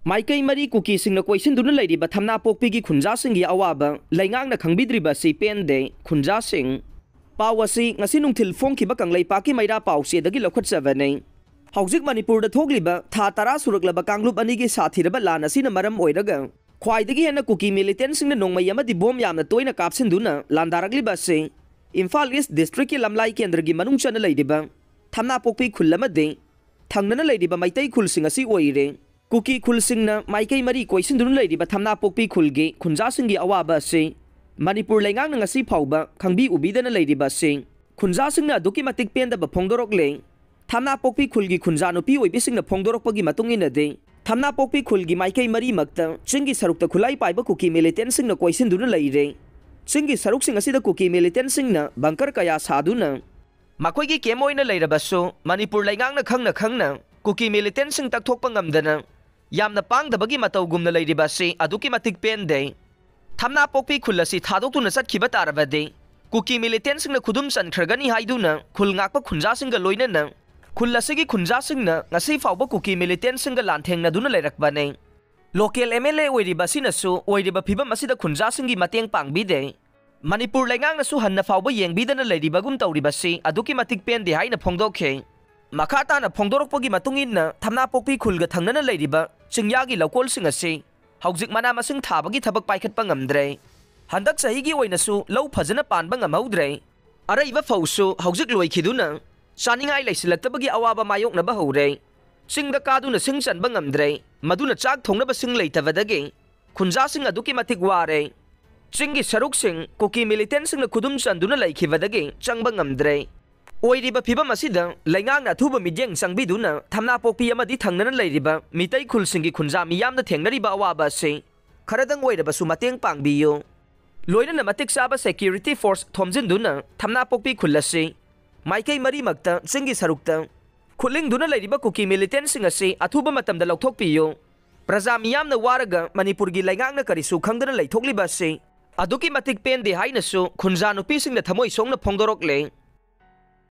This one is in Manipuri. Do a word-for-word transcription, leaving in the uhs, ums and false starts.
ꯃꯥꯏꯀꯩ ꯃꯔꯤ ꯀꯨꯀꯤꯁꯤꯡꯅ ꯀꯣꯏꯁꯤꯟꯗꯨꯅ ꯂꯩꯔꯤꯕ ꯊꯝꯅꯥꯄꯣꯛꯄꯤꯒꯤ ꯈꯨꯟꯖꯥꯁꯤꯡꯒꯤ ꯑꯋꯥꯕ ꯂꯩꯉꯥꯛꯅ ꯈꯪꯕꯤꯗ꯭ꯔꯤꯕ ꯑꯁꯤ ꯄꯦꯟꯗꯦ꯫ ꯈꯨꯟꯖꯥꯁꯤꯡ꯫ ꯄꯥꯎ ꯑꯁꯤ ꯉꯁꯤ ꯅꯨꯡꯊꯤꯜ ꯐꯣꯡꯈꯤꯕ ꯀꯪꯂꯩꯄꯥꯛꯀꯤ ꯃꯩꯔꯥ ꯄꯥꯎꯆꯦꯗꯒꯤ ꯂꯧꯈꯠꯆꯕꯅꯤ꯫ ꯍꯧꯖꯤꯛ ꯃꯅꯤꯄꯨꯔꯗ ꯊꯣꯛꯂꯤꯕ ꯊꯥ ꯇꯔꯥ ꯁꯨꯔꯛꯂꯕ ꯀꯥꯡꯂꯨꯞ ꯑꯅꯤꯒꯤ ꯁꯥꯊꯤꯔꯕ ꯂꯥꯟ ꯑꯁꯤꯅ ꯃꯔꯝ ꯑꯣꯏꯔꯒ ꯈ꯭ꯋꯥꯏꯗꯒꯤ ꯍꯦꯟꯅ ꯀꯨꯀꯤ ꯃꯤꯂꯤꯇꯦꯟꯁꯤꯡꯅ ꯅꯣꯡꯃꯩ ꯑꯃꯗꯤ ꯕꯣꯝ ꯌꯥꯝꯅ ꯇꯣꯏꯅ ꯀꯥꯞꯁꯤꯟꯗꯨꯅ ꯂꯥꯟꯗꯥꯔꯛꯂꯤꯕ ꯑꯁꯤ ꯏꯝꯐꯥꯜ ꯏꯁ ꯗꯤꯁꯇ꯭ꯔꯤꯛꯀꯤ ꯂꯝꯂꯥꯏ ꯀꯦꯟꯗ꯭ꯔꯒꯤ ꯃꯅꯨꯡ ꯆꯟꯅ ꯂꯩꯔꯤꯕ ꯊꯝꯅꯥꯄꯣꯛꯄꯤ ꯈꯨꯜ ꯑꯃꯗꯤ ꯊꯪꯅꯅ ꯂꯩꯔꯤꯕ ꯃꯩꯇꯩ ꯈꯨꯜꯁꯤꯡ ꯑꯁꯤ ꯑꯣꯏꯔꯦ꯫ ꯀꯨꯀꯤ ꯈꯨꯜꯁꯤꯡꯅ ꯃꯥꯏꯀꯩ ꯃꯔꯤ ꯀꯣꯏꯁꯤꯟꯗꯨꯅ ꯂꯩꯔꯤꯕ ꯊꯝꯅꯥꯄꯣꯛꯄꯤ ꯈꯨꯜꯒꯤ ꯈꯨꯟꯖꯥꯁꯤꯡꯒꯤ ꯑꯋꯥꯕ ꯑꯁꯤ ꯃꯅꯤꯄꯨꯔ ꯂꯩꯉꯥꯛꯅ ꯉꯁꯤ ꯐꯥꯎꯕ ꯈꯪꯕꯤ ꯎꯕꯤꯗꯅ ꯂꯩꯔꯤꯕ ꯑꯁꯤ ꯈꯨꯟꯖꯥꯁꯤꯡꯅ ꯑꯗꯨꯛꯀꯤ ꯃꯇꯤꯛ ꯄꯦꯟꯗꯕ ꯐꯣꯡꯗꯣꯔꯛꯂꯦ꯫ ꯊꯝꯅꯥꯄꯣꯛꯄꯤ ꯈꯨꯜꯒꯤ ꯈꯨꯟꯖꯥ ꯅꯨꯄꯤ ꯑꯣꯏꯕꯤꯁꯤꯡꯅ ꯐꯣꯡꯗꯣꯔꯛꯄꯒꯤ ꯃꯇꯨꯡ ꯏꯟꯅꯗꯤ, ꯊꯝꯅꯥꯄꯣꯛꯄꯤ ꯈꯨꯜꯒꯤ ꯃꯥꯏꯀꯩ ꯃꯔꯤꯃꯛꯇ ꯆꯤꯡꯒꯤ ꯁꯔꯨꯛꯇ ꯈꯨꯠꯂꯥꯏ ꯄꯥꯏꯕ ꯀꯨꯀꯤ ꯃꯤꯂꯤꯇꯦꯟꯁꯤꯡꯅ ꯀꯣꯏꯁꯤꯟꯗꯨꯅ ꯂꯩꯔꯦ꯫ ꯆꯤꯡꯒꯤ ꯁꯔꯨꯛꯁꯤꯡ ꯑꯁꯤꯗ ꯀꯨꯀꯤ ꯃꯤꯂꯤꯇꯦꯟꯁꯤꯡꯅ ꯕꯪꯀꯔ ꯀꯌꯥ ꯁꯥꯗꯨꯅ ꯃꯈꯣꯏꯒꯤ ꯀꯦꯝ ꯑꯣꯏꯅ ꯂꯩꯔꯕꯁꯨ, ꯃꯅꯤꯄꯨꯔ ꯂꯩꯉꯥꯛꯅ ꯈꯪꯅ ꯈꯪꯅ ꯀꯨꯀꯤ ꯃꯤꯂꯤꯇꯦꯟꯁꯤꯡ ꯇꯛꯊꯣꯛꯄ ꯉꯝꯗꯅ ꯌꯥꯝꯅ ꯄꯥꯡꯗꯕꯒꯤ ꯃꯇꯧꯒꯨꯝꯅ ꯂꯩꯔꯤꯕ ꯑꯁꯤ ꯑꯗꯨꯛꯀꯤ ꯃꯇꯤꯛ ꯄꯦꯟꯗꯦ꯫ ꯊꯝꯅꯥꯄꯣꯛꯄꯤ ꯈꯨꯜ ꯑꯁꯤ ꯊꯥꯗꯣꯛꯇꯨꯅ ꯆꯠꯈꯤꯕ ꯇꯥꯔꯕꯗꯤ ꯀꯨꯀꯤ ꯃꯤꯂꯤꯇꯦꯟꯁꯤꯡꯅ ꯈꯨꯗꯨꯝ ꯆꯟꯈ꯭ꯔꯒꯅꯤ ꯍꯥꯏꯗꯨꯅ ꯈꯨꯜ ꯉꯥꯛꯄ ꯈꯨꯟꯖꯥꯁꯤꯡꯒ ꯂꯣꯏꯅꯅ ꯈꯨꯜ ꯑꯁꯤꯒꯤ ꯈꯨꯟꯖꯥꯁꯤꯡꯅ ꯉꯁꯤ ꯐꯥꯎꯕ ꯀꯨꯀꯤ ꯃꯤꯂꯤꯇꯦꯟꯁꯤꯡꯒ ꯂꯥꯟꯊꯦꯡꯅꯗꯨꯅ ꯂꯩꯔꯛꯄꯅꯤ꯫ ꯂꯣꯀꯦꯜ ꯑꯦꯝ ꯑꯦꯜ ꯑꯦ ꯑꯣꯏꯔꯤꯕ ꯑꯁꯤꯅꯁꯨ ꯑꯣꯏꯔꯤꯕ ꯐꯤꯕꯝ ꯑꯁꯤꯗ ꯈꯨꯟꯖꯥꯁꯤꯡꯒꯤ ꯃꯇꯦꯡ ꯄꯥꯡꯕꯤꯗꯦ꯫ ꯃꯅꯤꯄꯨꯔ ꯂꯩꯉꯥꯛꯅꯁꯨ ꯍꯟꯅ ꯐꯥꯎꯕ ꯌꯦꯡꯕꯤꯗꯅ ꯂꯩꯔꯤꯕꯒꯨꯝ ꯇꯧꯔꯤꯕꯁꯤ ꯑꯗꯨꯛꯀꯤ ꯃꯇꯤꯛ ꯄꯦꯟꯗꯦ ꯍꯥꯏꯅ ꯐꯣꯡꯗꯣꯛꯈꯤ꯫ ꯃꯈꯥ ꯇꯥꯅ ꯐꯣꯡꯗꯣꯔꯛꯄꯒꯤ ꯃꯇꯨꯡ ꯏꯟꯅ ꯊꯝꯅꯥꯄꯣꯛꯄꯤ ꯈꯨꯜꯒ ꯊꯪꯅꯅ ꯂꯩꯔꯤꯕ ꯆꯤꯡꯌꯥꯒꯤ ꯂꯧꯀꯣꯜꯁꯤꯡ ꯑꯁꯤ ꯍꯧꯖꯤꯛ ꯃꯅꯥ ꯃꯁꯤꯡ ꯊꯥꯕꯒꯤ ꯊꯕꯛ ꯄꯥꯏꯈꯠꯄ ꯉꯝꯗ꯭ꯔꯦ꯫ ꯍꯟꯗꯛ ꯆꯍꯤꯒꯤ ꯑꯣꯏꯅꯁꯨ ꯂꯧ ꯐꯖꯅ ꯄꯥꯟꯕ ꯉꯝꯍꯧꯗ꯭ꯔꯦ꯫ ꯑꯔꯩꯕ ꯐꯧꯁꯨ ꯍꯧꯖꯤꯛ ꯂꯣꯏꯈꯤꯗꯨꯅ ꯆꯥꯅꯤꯡꯉꯥꯏ ꯂꯩꯁꯤꯜꯂꯛꯇꯕꯒꯤ ꯑꯋꯥꯕ ꯃꯥꯌꯣꯛꯅꯕ ꯍꯧꯔꯦ꯫ ꯆꯤꯡꯗ ꯀꯥꯗꯨꯅ ꯁꯤꯡ ꯆꯟꯕ ꯉꯝꯗ꯭ꯔꯦ, ꯃꯗꯨꯅ ꯆꯥꯛ ꯊꯣꯡꯅꯕ ꯁꯤꯡ ꯂꯩꯇꯕꯗꯒꯤ ꯈꯨꯟꯖꯥꯁꯤꯡ ꯑꯗꯨꯛꯀꯤ ꯃꯇꯤꯛ ꯋꯥꯔꯦ꯫ ꯆꯤꯡꯒꯤ ꯁꯔꯨꯛꯁꯤꯡ ꯀꯨꯀꯤ ꯃꯤꯂꯤꯇꯦꯟꯁꯤꯡꯅ ꯈꯨꯗꯨꯝ ꯆꯟꯗꯨꯅ ꯂꯩꯈꯤꯕꯗꯒꯤ ꯆꯪꯕ ꯉꯝꯗ꯭ꯔꯦ꯫ ꯑꯣꯏꯔꯤꯕ ꯐꯤꯕꯝ ꯑꯁꯤꯗ ꯂꯩꯉꯥꯛꯅ ꯑꯊꯨꯕ ꯃꯤꯠꯌꯦꯡ ꯆꯪꯕꯤꯗꯨꯅ ꯊꯝꯅꯥꯄꯣꯛꯄꯤ ꯑꯃꯗꯤ ꯊꯪꯅꯅ ꯂꯩꯔꯤꯕ ꯃꯤꯇꯩ ꯈꯨꯜꯁꯤꯡꯒꯤ ꯈꯨꯟꯖꯥ ꯃꯤꯌꯥꯝꯅ ꯊꯦꯡꯅꯔꯤꯕ ꯑꯋꯥꯕ ꯑꯁꯤ ꯈꯔꯗꯪ ꯑꯣꯏꯔꯕꯁꯨ ꯃꯇꯦꯡ ꯄꯥꯡꯕꯤꯌꯨ꯫ ꯂꯣꯏꯅꯅ ꯃꯇꯤꯛ ꯆꯥꯕ ꯁꯦꯀ꯭ꯌꯨꯔꯤꯇꯤ ꯐꯣꯔꯁ ꯊꯣꯝꯖꯤꯟꯗꯨꯅ ꯊꯝꯅꯥꯄꯣꯛꯄꯤ ꯈꯨꯜ ꯑꯁꯤ ꯃꯥꯏꯀꯩ ꯃꯔꯤꯃꯛꯇ ꯆꯤꯡꯒꯤ ꯁꯔꯨꯛꯇ ꯈꯨꯠꯂꯤꯡꯗꯨꯅ ꯂꯩꯔꯤꯕ ꯀꯨꯀꯤ ꯃꯤꯂꯤꯇꯦꯟꯁꯤꯡ ꯑꯁꯤ ꯑꯊꯨꯕ ꯃꯇꯝꯗ ꯂꯧꯊꯣꯛꯄꯤꯌꯨ꯫ ꯄ꯭ꯔꯖꯥ ꯃꯤꯌꯥꯝꯅ ꯋꯥꯔꯒ ꯃꯅꯤꯄꯨꯔꯒꯤ ꯂꯩꯉꯥꯛꯅ ꯀꯔꯤꯁꯨ ꯈꯪꯗꯅ ꯂꯩꯊꯣꯛꯂꯤꯕ ꯑꯁꯤ ꯑꯗꯨꯛꯀꯤ ꯃꯇꯤꯛ ꯄꯦꯟꯗꯦ ꯍꯥꯏꯅꯁꯨ ꯈꯨꯟꯖꯥ ꯅꯨꯄꯤꯁꯤꯡꯅ ꯊꯃꯣꯏ ꯁꯣꯛꯅ ꯐꯣꯡꯗꯣꯔꯛꯂꯦ꯫